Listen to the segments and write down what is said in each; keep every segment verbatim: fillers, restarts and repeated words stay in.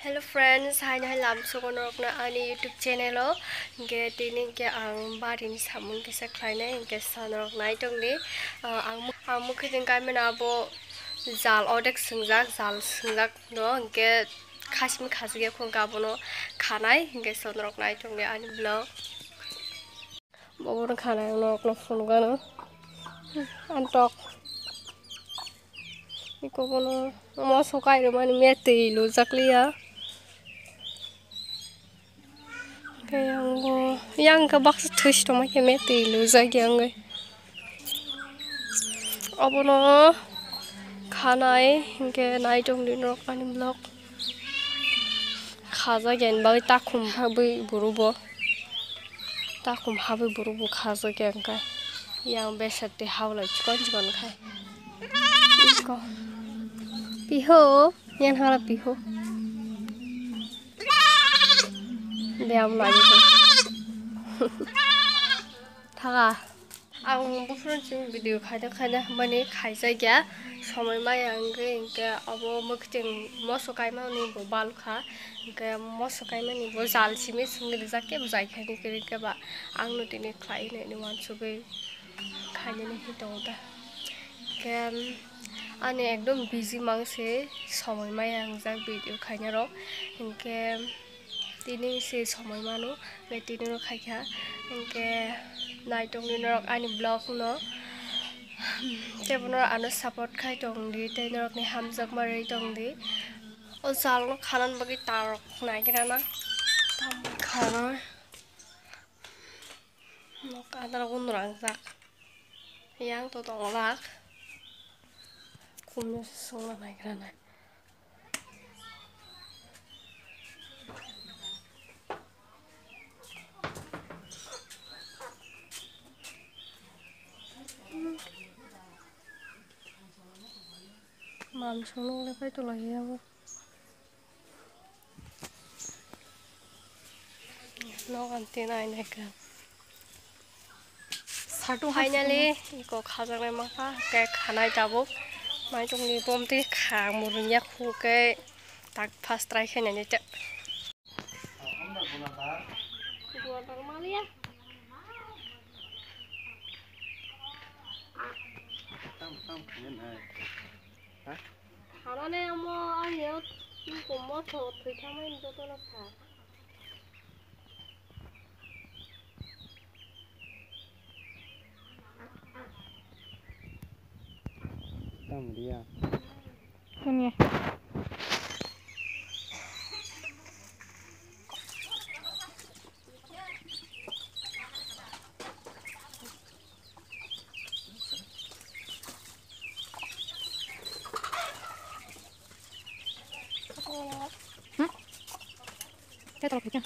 Hello friends, haino hai lamsogo norokno ani YouTube channel o. Hinkhe tini hinkhe ang barini samung kisa khlainai, hinkhe sa norok nai tongdi. Ah, ang mu-, ang mukhuijwng kaimano abo jal odek swngjak, jal swngjak no, hinkhe khasimi khasik ya khung abono khanai, hinkhe sa norok nai tongdi ani vlog. Bobo no khanai norok no phunukgano. Antok. Iko bono moso kairwmani me twi lujak liya. Khe yang bo, yang khe baksa thwi si tongma khe me twi lujak ya wngwi. Obono khanai hinkhe nai tongdi norok ani vlog. Khajak yani bagwi takhum habwi buru bo. Takhum habwi buru bo khajak ya wngkha. Yang besar twi hablai chikon chikon khai. Iko. Piho, yan hala piho. Biyam lagi ko. Thaga. Ang buphuru chwng video khaina khaina mani khaijak ya, somoi maya wngwi hinkhe abo mwkhitwng moso kaimani bo bal kha, hinkhe moso kaimani bo jal simi simi rijak khe bwjai khaini kwrwi khe ba ang no tini khlai hinwi uansugwi khainani hinwi tongo ta. Hinkhe ani ekdom busy mang se somoi maya wngjak video khaina rok, hinkhe tini se somoi mano, tini no khaikha, hinkhe nai tongdi norok ani vlog no, tei bo norok ano support khai tongdi, tei norok ni hamjakma rwi tongdi. O jal no khanan bagwi tarok naigra na, tam khana. Nok adar gun rangjak. Yang to tonglak. Kumno se songna naigra nai. Mam songno le pai to lagi abo. Nokan tin ai nai ka. Satu finally, iko khajaknai mangkha, khe khanai tabuk. Maichungni bomtwi kha murung ya khu khe tak fast try khe nai te. Hanane amo ani o twi komor tho thwi thamani jotono kha. Tamo dia. Kunya. Hmm? Saya tolong pegang.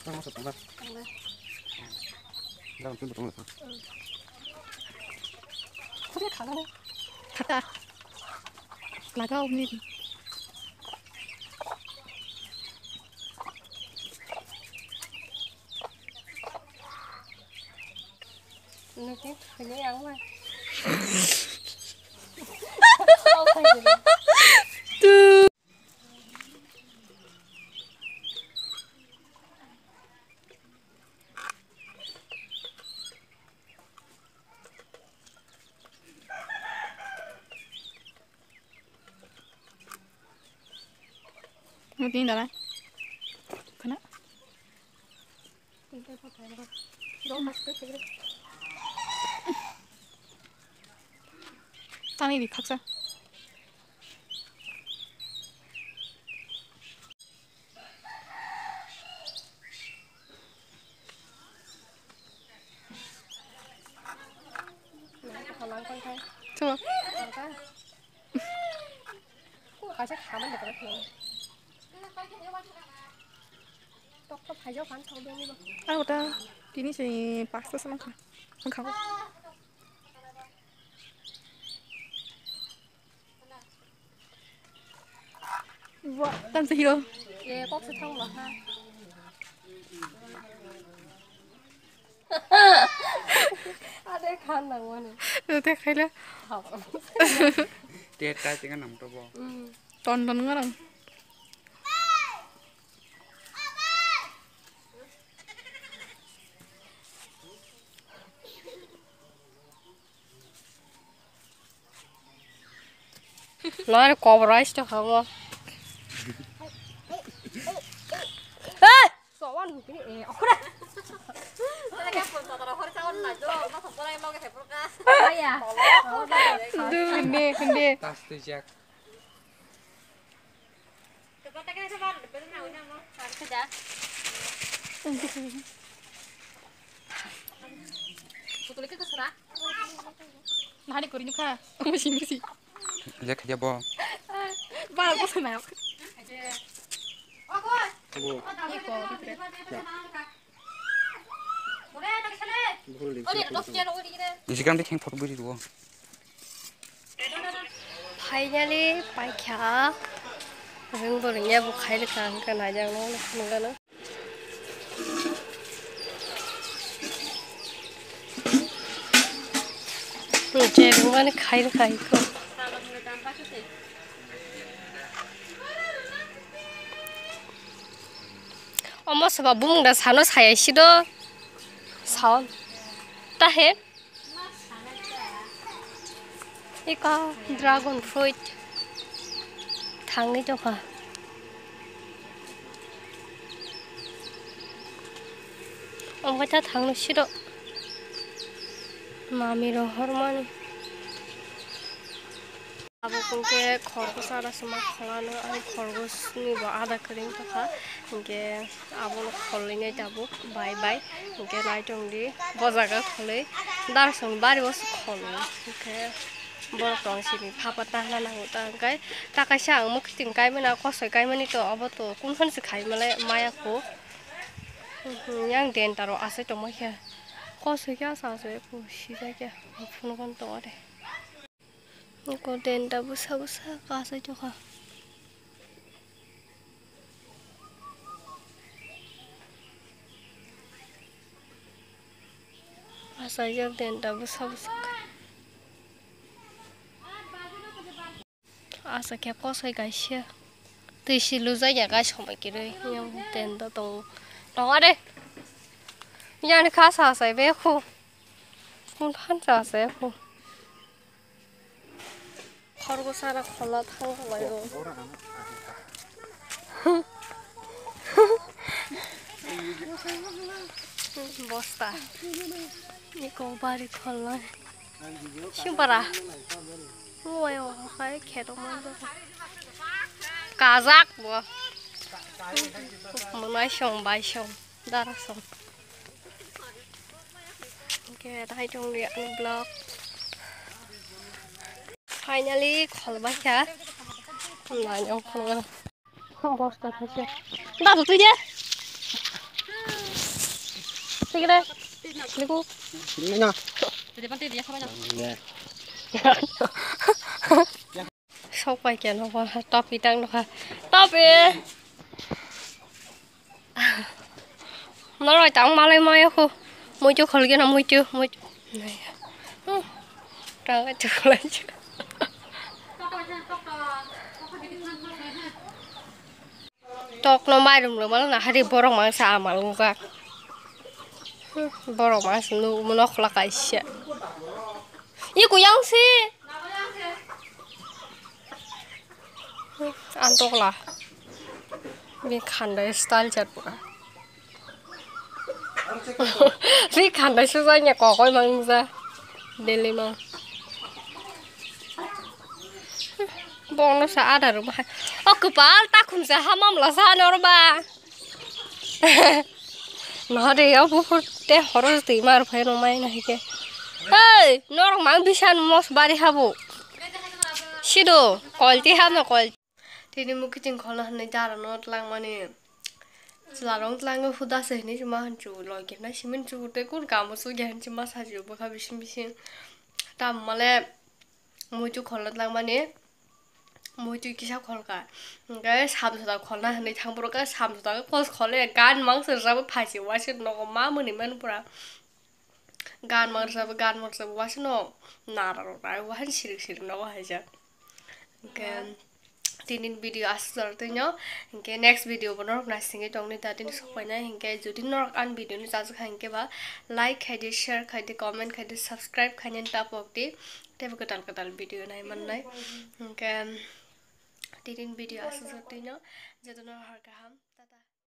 Tang masuk, tang masuk. Tang masuk. Jangan tunduk, tang masuk. Kok dia kalah nih? Kata. Lagau nih. Nukni thwini ang bai. Nukni dalai. Khana. Tani di khaksa. Chuma. Kaisa khamani dikora khe. Tok tok khaijak khan thok deni ba. Aro ta tini se pasta sama kha. Ang kha. Wa, tam se hiro. E kok se thang ba ha. Te khan nang mani. Te khaila. Te tai tinga nam to bo. Ton ton ngarang. Nari kobra isto khabo. Hey! Sowan hukini e okra. Aya. Hindi, hindi. Tas tu jak. Nahani kori nukha. Musi musi. Lek ya bo. Ba ko sana. Bo. Iko. Isikan de kheng photo buri duo. Finally paikha. Rung bo rung ya bo khai le kang ka na jang no nungano. Nungche rungmani khai khai ko. Omo soba bumung da sano saya sido. Saon. Tahe. Ika dragon fruit thangwi tongkha. Omo khe ta thangno siro. Mami rohormani. Abo kungke khorgosa ada sima kholano, ang khorgosni bo ada kwrwng tongkha. Hinkhe abono kholwi nai tabuk bai bai. Hinkhe nai tongdi, bo jaga kholwi darsong bari o se kholwi. Hinkhe borok tong sini phapa tahna nango ta, hinkhe ta kaisa ang mwkhwtwng kaimani, kosoi kaimani to, abo to kunphani se khai male maya kho. Yang denta rok asai tongma khe, kosoi khe asa asai kho, sijak ya, phunukgo tongo de. Eko denta bwsa bwsa kasai tongkha. Achaijak denta bwsa bwsa khe. Asa khe kosoi kaisa. Twi si lujak ya gai somai kwrwi. Yang denta tongo. Tongo de. Yani kha sa sai be khu. Kun phan sa sai khu. Khorgo sara khola thang lai go. Bosta. Ni ko bari khola. Simpara. Oi o hai kheto man. Kajak bo. Munai song bai song. Dara song. Oke, dahai tong di ani vlog. Finally, khol bai kha. Nai ang khol. Bosta thaise. Dadu twi de. Twi de. Liku. Nina. Sok pai khe nokha, topi tang nokha. Topi! Norok tang malai maya khu. Muitu kholgena muitu, muitu. Hmm. Tang chocolate. Tokno mairum rwmano nahari borok mangsa amal wngkha. Hmm, borok mangsa nuk mono khwla kaisa. Iko yang si. Hmm, antokla. Bini khandai style chat pura. Ri khandai sujanya kokoi mangsa. Delhi mang. Bono sa ada rw bahai. O kwpal ta khumsa ha mamla sa norba. Nahade o buphur te horo twi mar phai no mai na hike. Hey, norok mang bisan mos bari habo. Sido, kolti hamo kol. Tini mukiting kholna hwnwi dara no tlangmani. Chwla rong tlango huda se hwnwi se ma hwnchu logina simin chu te kun kamo su ge hwnchi ma sa ju bwkha bising bising. Tam male muitu kholna tlangmani. Muitu kisa kholka. Hwnkhe samsota kholna hwnwi thang borok khe samsota khe kos khole gan mang se rabo phaisi waise nogo ma mwnwi man pura. Gan mangsa bo, gan mangsa bo wasano nara rok nai wahan sirik sirik nogo haijak. Hingke tini video aswk jora twi no, hingke next video bo norok naisingwi tongni ta tini sokpainai. Hingke jodi norok ani video no chajak kha hingke ba like khaidi, share khaidi, comment khaidi, subscribe khainani ta pokdi, teibo kwtal kwtal video nai mannai. Hingke tini video aswk jora twi no, jotono hor kaham.